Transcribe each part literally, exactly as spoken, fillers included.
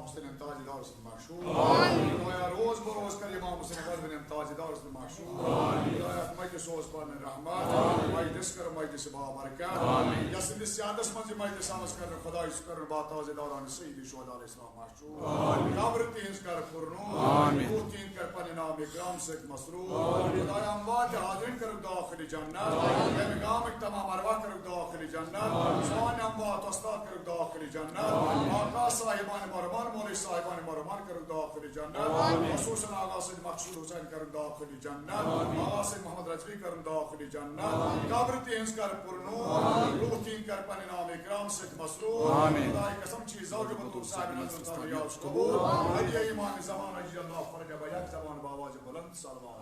حسین تاجدار سُنٛد مشہوٗر۔ آمین۔ خدایا، روز بروز کر امام حسین غزنویَن تاجدار سُنٛد مشہوٗر۔ آمین۔ خدایا، مجلس اوس پنٕنۍ رحمت۔ آمین۔ مجلس کر مجلس بابرکت۔ آمین۔ یس سٕنٛدِس صحتس منٛز یہِ مجلس آمٕژ کرنہٕ، خدایا، سُہ کرُن با تاجداران سیدی شہداء علیہ السلام مشہوٗر۔ آمین۔ قبر تِہنٛز کر پُرنوٗر۔ آمین۔ روح تِہنٛد کر پننہِ نام اکرام سۭتۍ مسرور۔ آمین۔ خدایا، اموات حاضرین کرُکھ داخل جنت۔ آمین۔ ییٚمہِ گامٕکۍ تمام ارواح کرُکھ داخل جنت۔ آمین۔ سون اموات استاد کرُکھ داخل جنت۔ آمین۔ آقا صاحبان مرحومان، مولوی صاحبان مرحومان کرُکھ داخل جنت۔ آمین۔ خصوصاً آقا سید مقصود حسین کرُکھ داخل جنت۔ آمین۔ آقا سید محمد رضوی کرُن داخل جنت۔ آمین۔ قبر تِہنٛز کر پُرنوٗر۔ آمین۔ روح تِہنٛد کر پننہِ نام اکرام سۭتۍ مسرور۔ آمین۔ خداے قسم چھی زوجہ بطول صاحب نظر تام یاد قبول۔ آمین۔ ہدیہ امام زمان عزیز اللہ فرج بیک زبان باواز بلند صلوات۔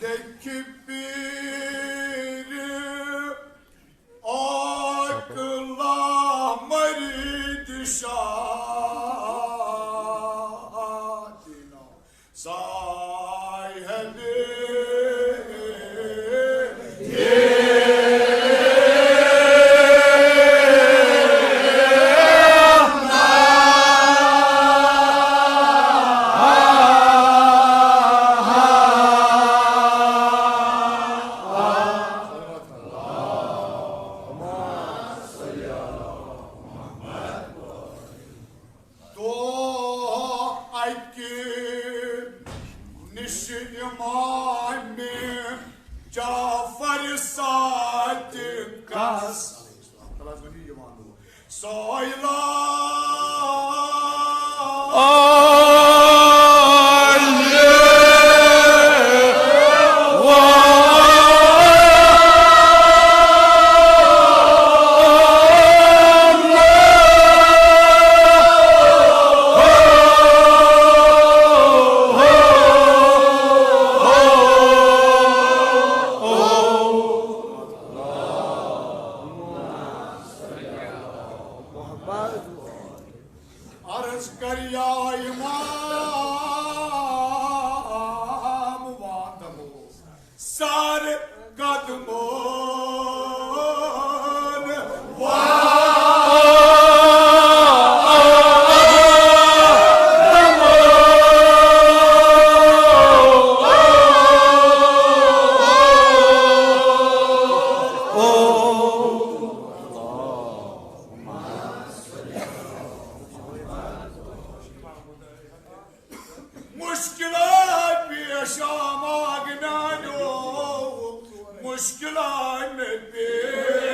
لیکھِ پیٖر اکھ لامرد شادی ناو صاحب۔ دۄہ اَکہِ نِش اِمامِ جعفر صادقس سٲیِلَس عرض کر یا امام وعدمو سر قدمون مشکلات پیش آماگ نانو، مشکلات میں پیش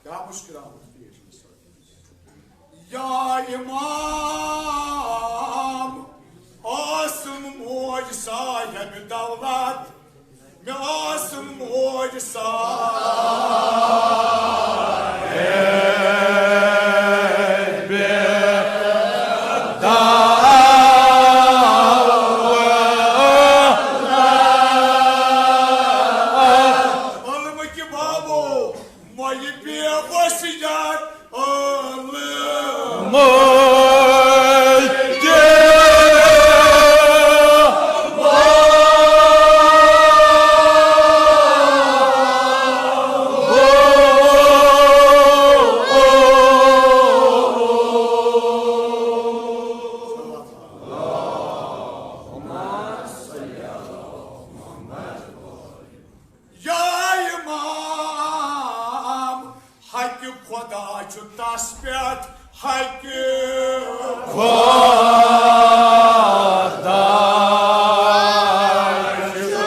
کیا مشکلات پیش؟ یا امام عاصم موج صاحب دولت، مےٚ ٲسٕم موج صاحب علمٕکۍ بابو، مۄیہِ پے وصیت۔ یا امام، حق خدا چھُ تس پٮ۪ٹھ، حق خدا چھُ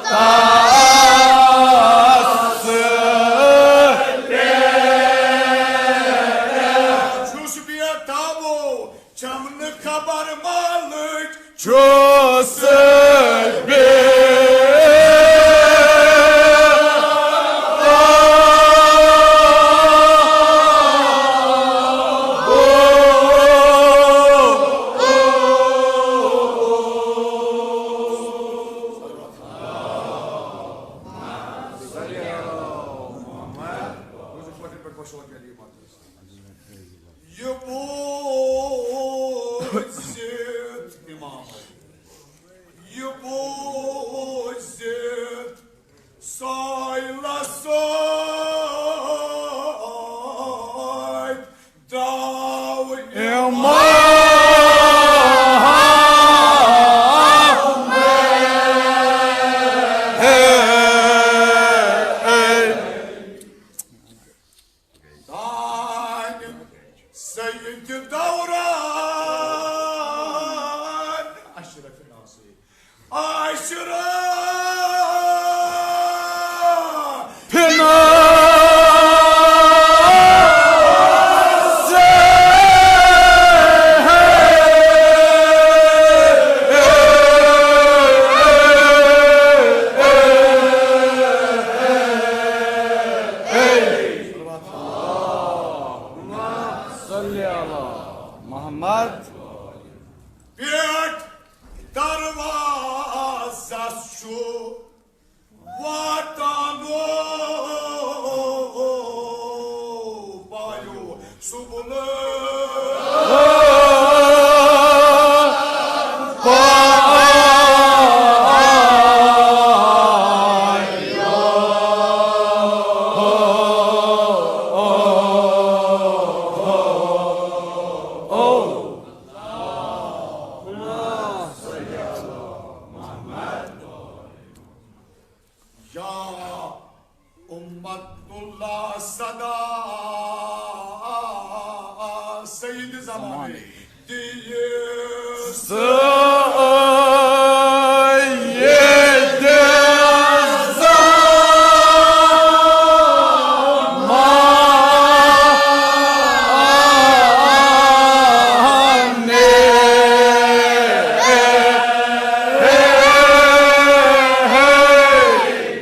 تس پٮ۪ٹھ۔ چھُس بے تابو، چھم نہٕ خبر مالٕچ، چھُس بے پھِرنہٕ صلی علی محمد۔ پٮ۪ٹھ دروازس چھُ واتان پایو سُبلہٕ۔ یا امت اللہ صدا سید زمانے، دِیِو سید زمانے۔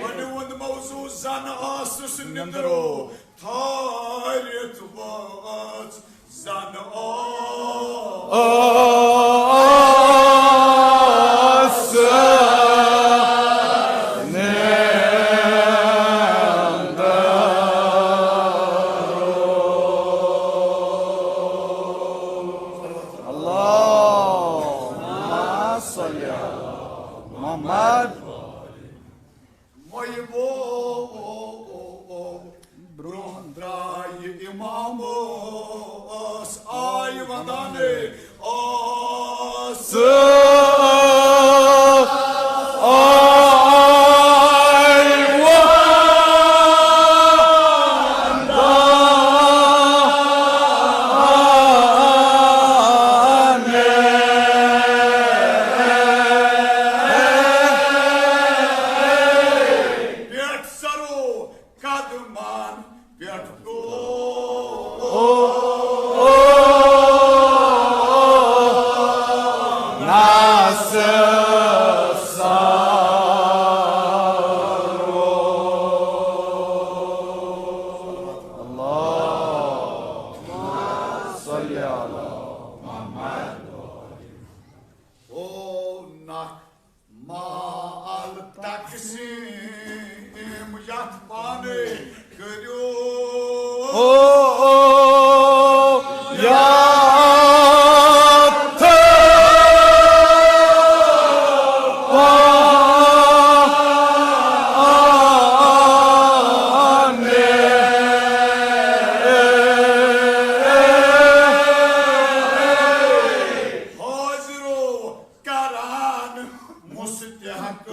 وۄنۍ ووٚن موضوع زن ٲسٕس نِندرو تھٲرِتھ وٲژ زن ٲس نِندرو۔ اللہم صل علی محمد۔ وۄنۍ وو برونٛہہ درٛاے امامس، آے ودانے ٲس، آے ودانے۔ پٮ۪ٹھ سرو قدمن پٮ۪ٹھ گوٚو ناس سارو۔ اللہم صل علی محمد۔ او نکھ مال تقسیم یتھ پانے کٔرِو۔ او، او، یتھ پانے۔ حاضرو کران مستحق۔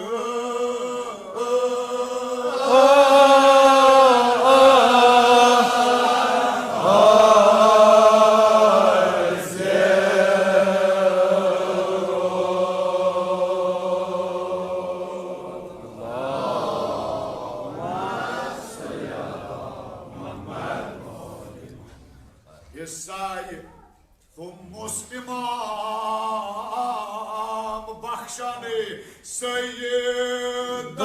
حصہ ہُمس امام بخشانے سید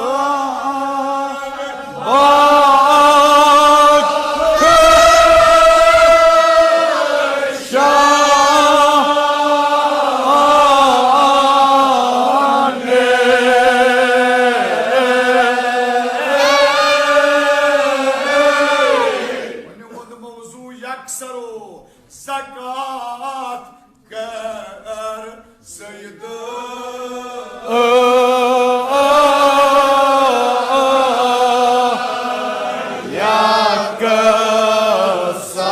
موضوع یکسرو زکات کر سید یک سر۔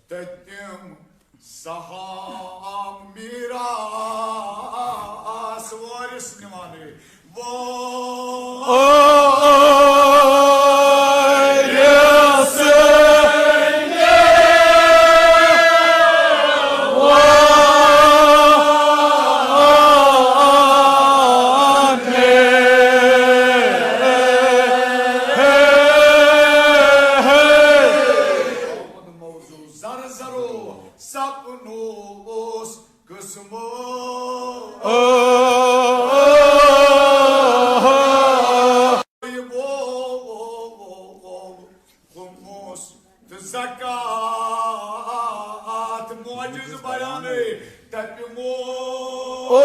تہٕ تِم سہام میراث وٲرِث نِوان وٲ۔ زکات معجز بیانے تپہِ مو۔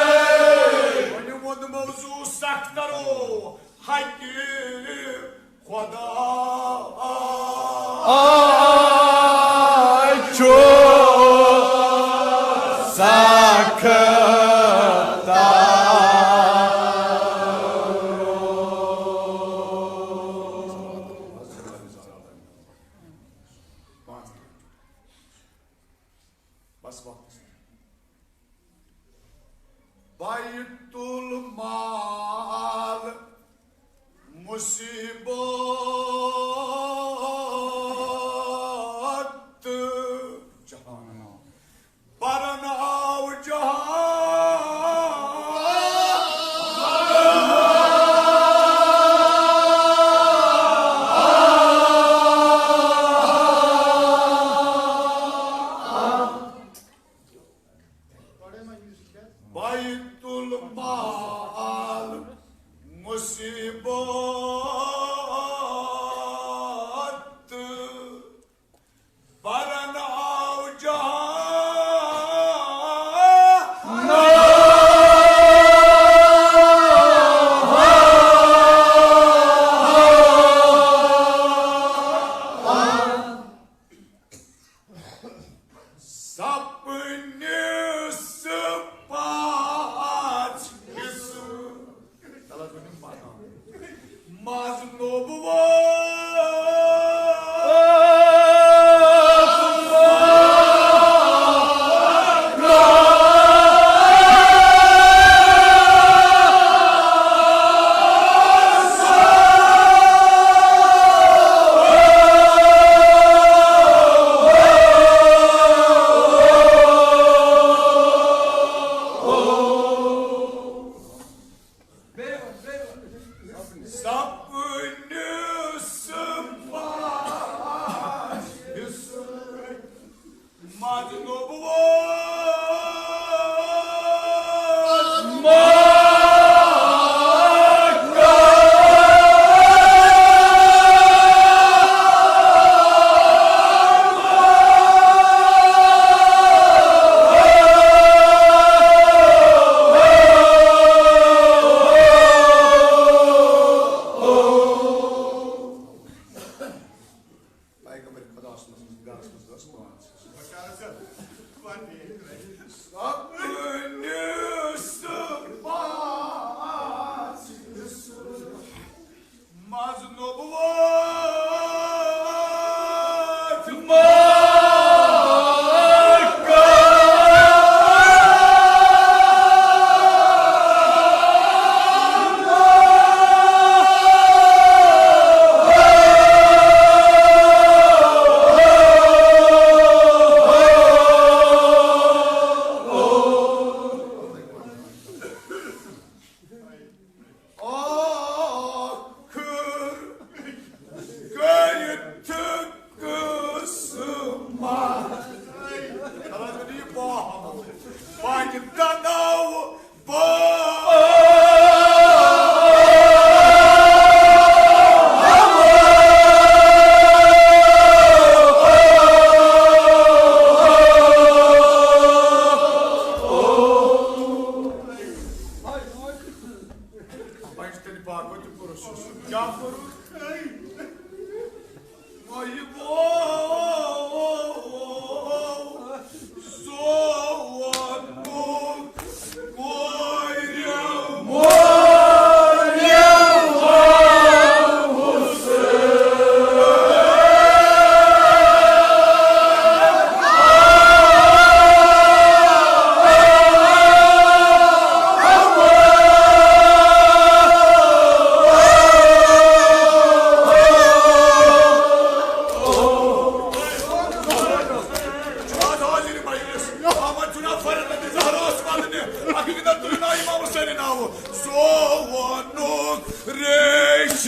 وۄنۍ ووٚن موضوع سخت کرو۔ حقیٖقی خدا چھُ سخت۔ بس وقت۔ بیت المال مصیبت جہان برن آو جہان۔ بیت المال مصیبت برن آو جہان۔ سپنس پانچ حصہٕ۔ تَلہٕ حظ ؤنِو پَتہٕ۔ مَزٕ نوٚب ووت۔ سپنس پانچ حصہٕ۔ مَزٕ نوٚب ووت۔ پیغمبر خدا صلی اللہ علیہ وسلم گرس منٛز ٲس پانٛژھ۔ سپنس پانٛژھ حصہٕ۔ مَزٕ نوٚب ووت۔ ٲخٕر کٔرِتھ قٕسمت۔ خبر چھُنہٕ یہِ باہہ۔ وۄنۍ دَناو بہٕ۔ وۄنۍ چھُ تیٚلہِ باقٕے تہِ کوٚرُس۔ کیٛاہ کوٚرُس؟ وۄنۍ گوٚو زووُن۔ آمد جناب فرد زہرا عثمان نے حقیقت دنیا امام حسین ناو۔ سو ونک ریش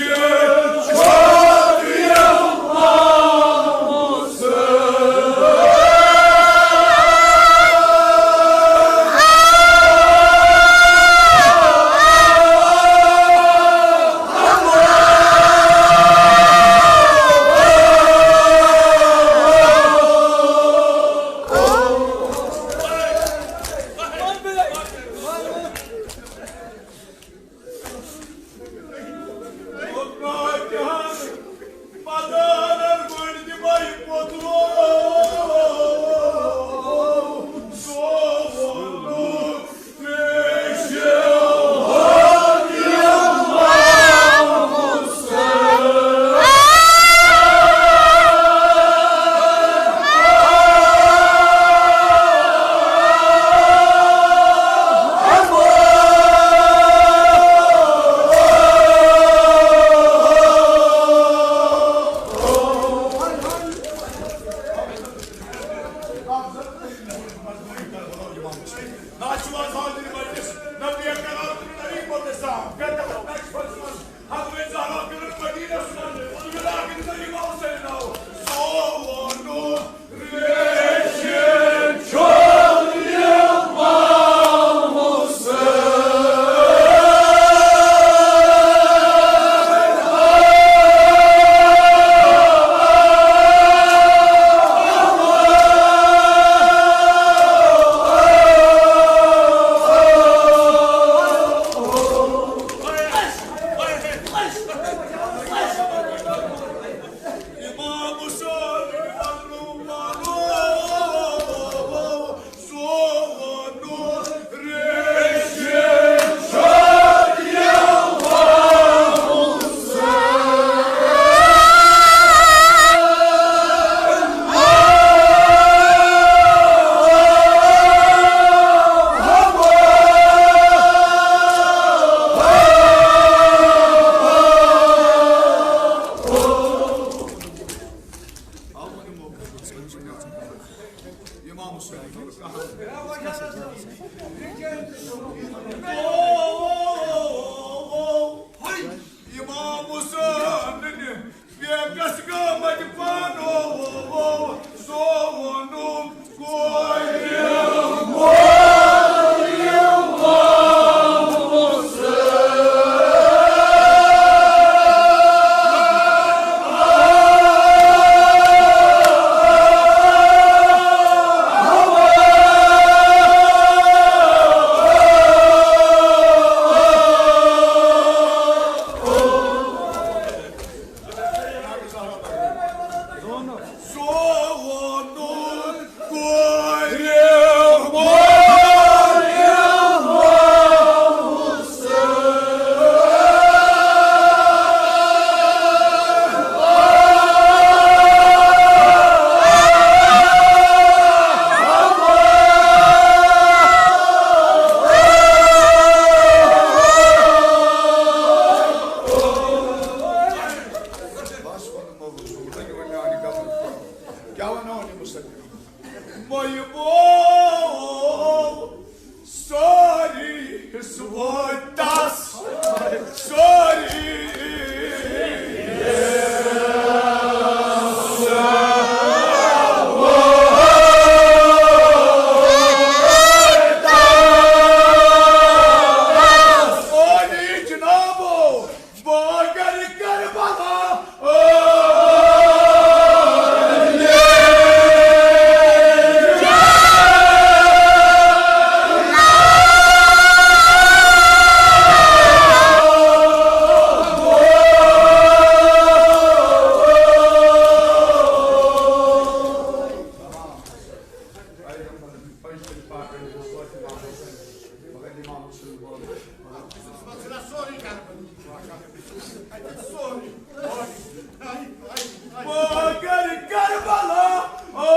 مگر کربلا، او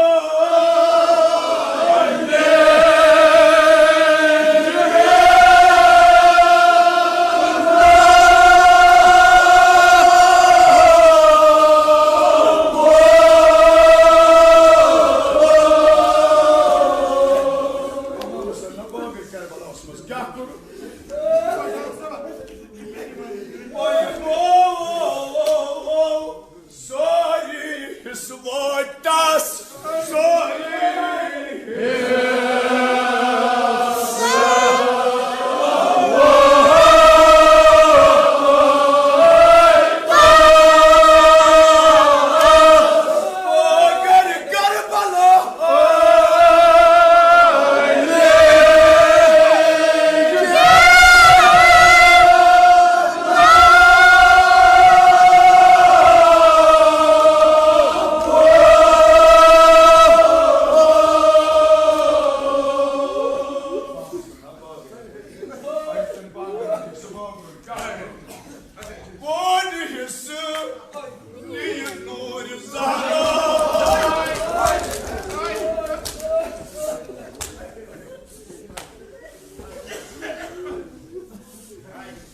کربلاہس منٛز کیٛاہ کوٚر؟ سٲری حصہٕ وٲتۍ تس، سٲری مگر کربلا۔ بوٚڑ حصہٕ نِیہِ نوٗرِ زہرا۔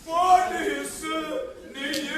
بوٚڑ حصہٕ نِیہِ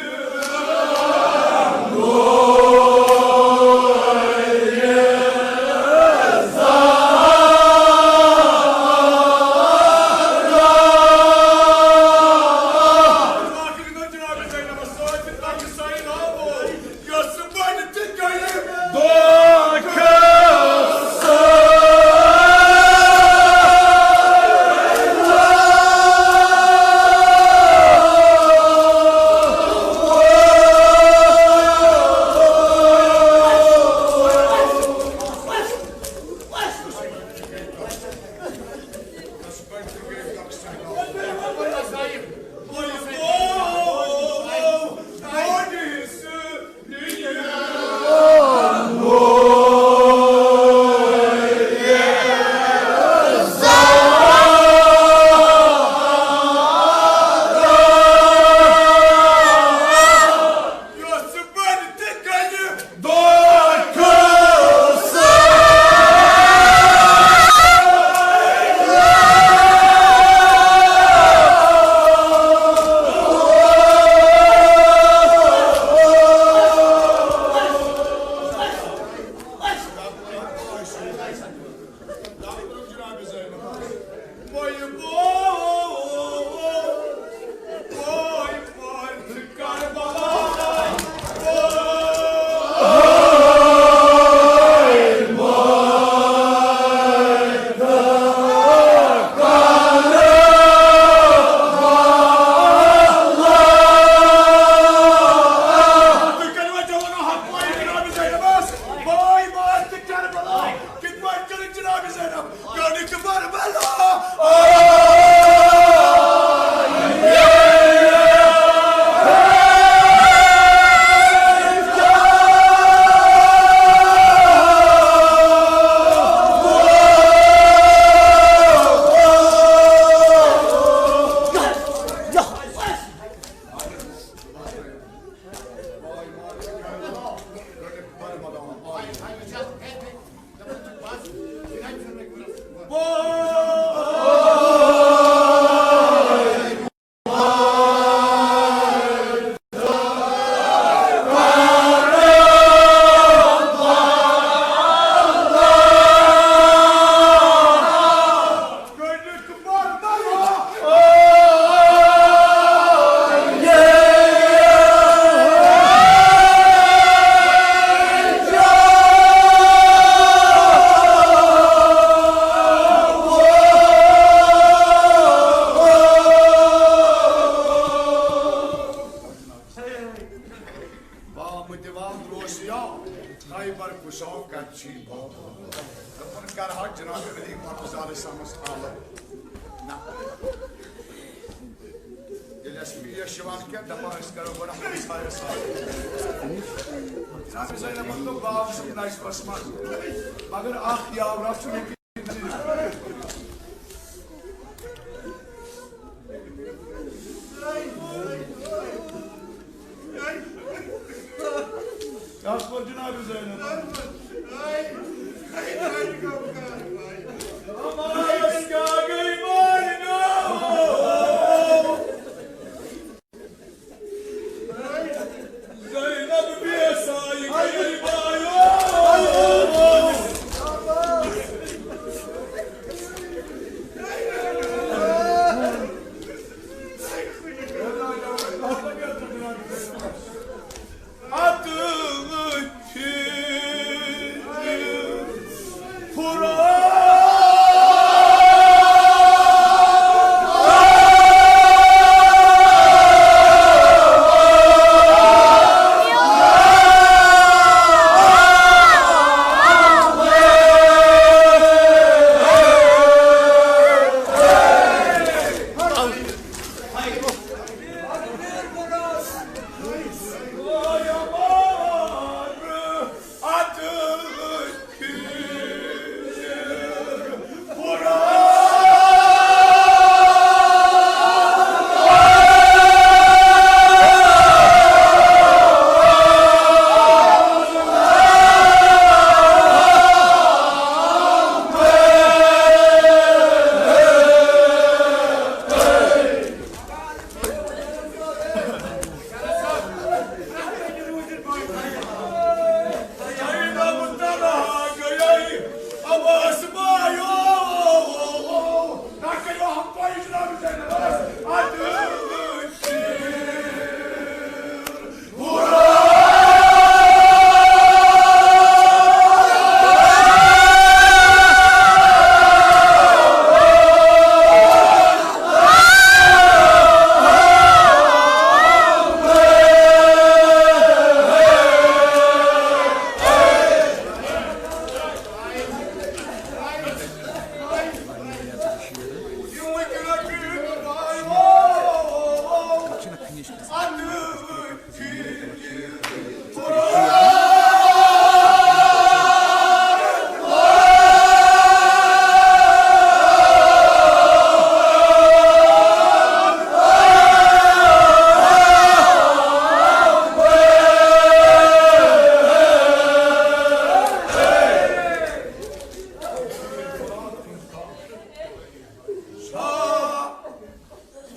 بام دِوان روسیا، خیبر کُشاو کَتہِ چھُے باب؟ دوٚپُن، کَرٕ ہا جناب علی مرتضی علیہ السلامَس حالت۔ نہ۔ ییٚلہِ اَسہِ پیش یِوان کینٛہہ، دَپان، أسۍ کَرو گۄڈٕ ہمسایَس حالت۔ جناب زینبَن دوٚپ، باب چھُم نجفَس منٛز، مگر اَکھ یاورا چھُ مےٚ یتھ پٲٹھۍ جناب زینب۔ اما أسۍ کیٛاہ گٔے مارنہٕ؟ زینب بے سایہِ گٔے بایو۔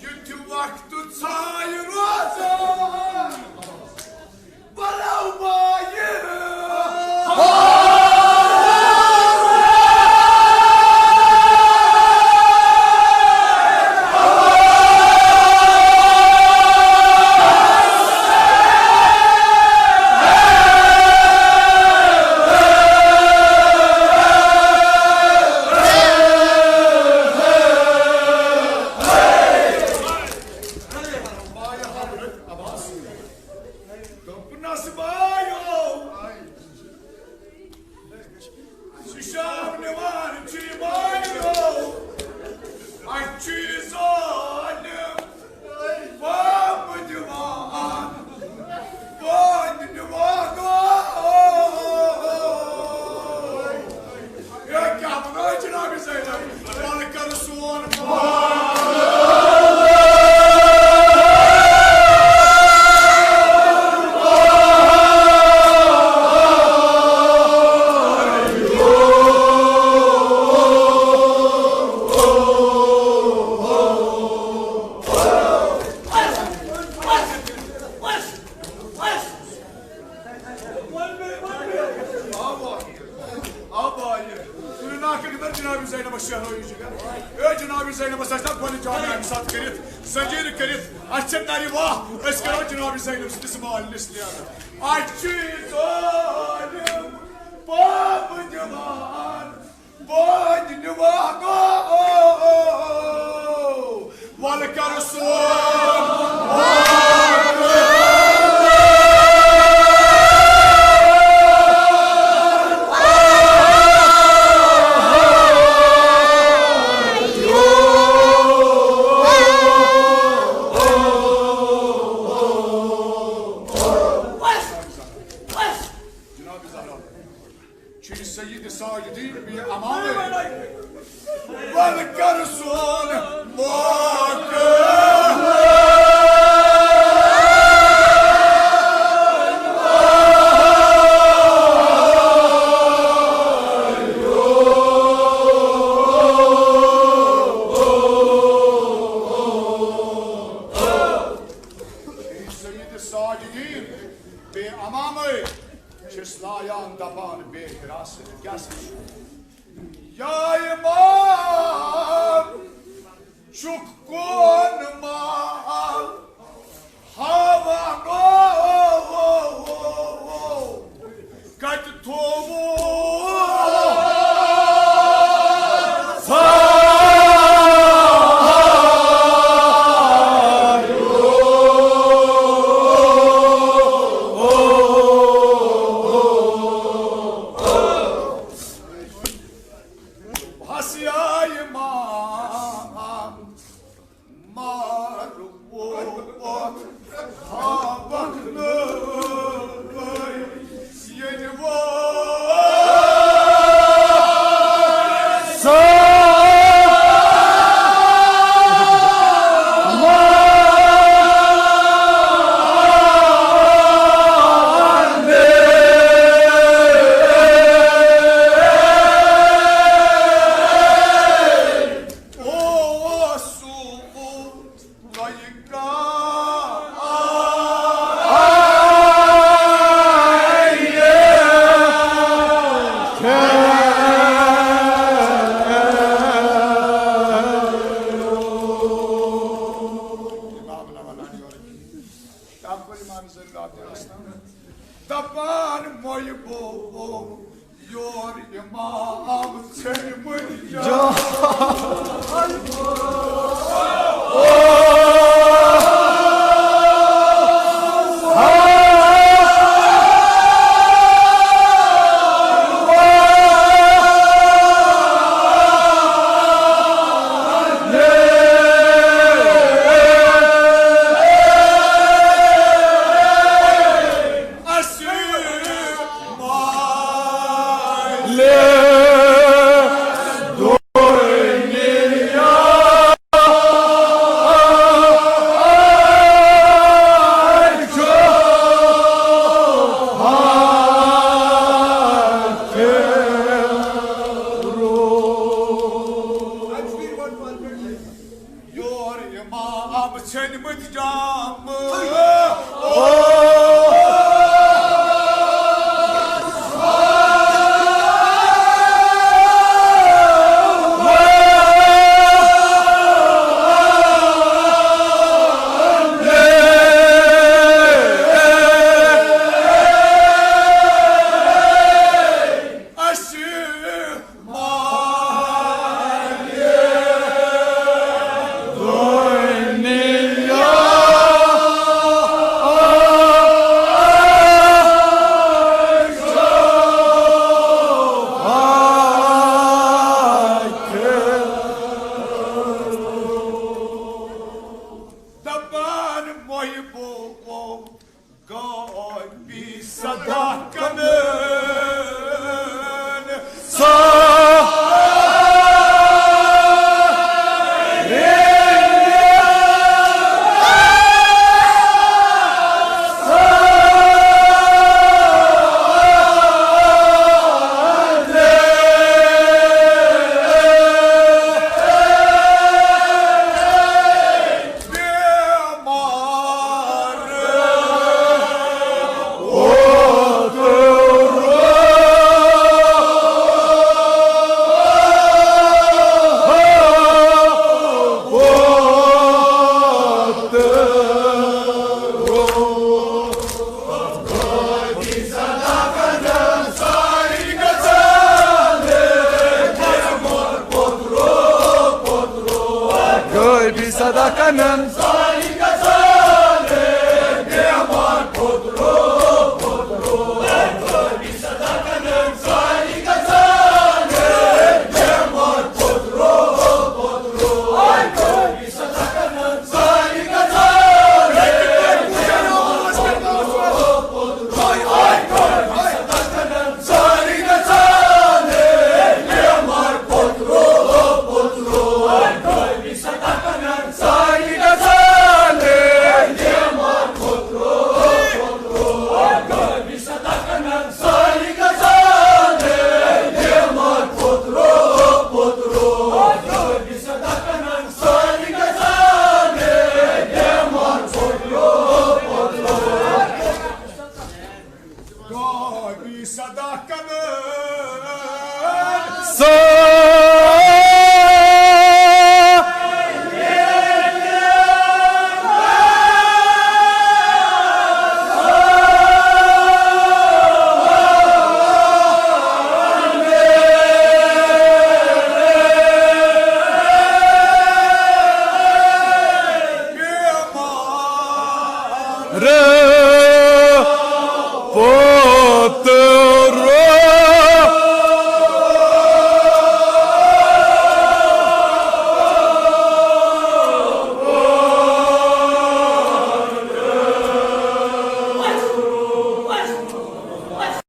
یُتھ وقتہٕ ژھایہِ روزان، بلو مایہِ۔ دوٚپنس بایو، سُہ شام نِوان چھُ یہِ بایو، اَسہِ چھُ یہِ ظٲلِم پاپہٕ دِوان، پاپہٕ دِوان۔ ہے، کیٛاہ وَنان جناب زینب؟ وَلہٕ کر سون آ بھائی، تُہۍ نا کٔرِو جناب زینبس شہنٲیی چھِ کران۔ اے جناب زینبس آسہِ نا گۄڈٕ جامع اَمہِ ساتہٕ کٔرِتھ، سجیٖر کٔرِتھ، اَسہِ چھِ نرِ واہ، أسۍ کرو جناب زینب سٕنٛدِس مالِنِس نیران۔ اَسہِ چھُ یہِ ظٲلِم پاپہٕ دِوان۔ باد نواگو، ولکر سون۔ جناب زہرا۔ چھُ سید ساجدین بی امامے۔ ولکر سون موقع۔ سید ساجدین بے امامے چھس لایان دپان بے حراست کیا سا؟ یا امام چک کون مال ہاوان او، او، او، او، کتہِ تھووُ؟ ہسیا امام مار ووت ہاوکھ نٲوۍ ییٚلہِ ووت۔ اوسُکھ تۄہہِ کانٛہہ دپان محبوب یور امام ژھنمٕتۍ جان۔ یور امام ژھنمٕتۍ جام۔ اسہِ مالہِ دُنیا دپان محبوبو گوٚو بی صدا کنن۔ غٲبی صدا کنن۔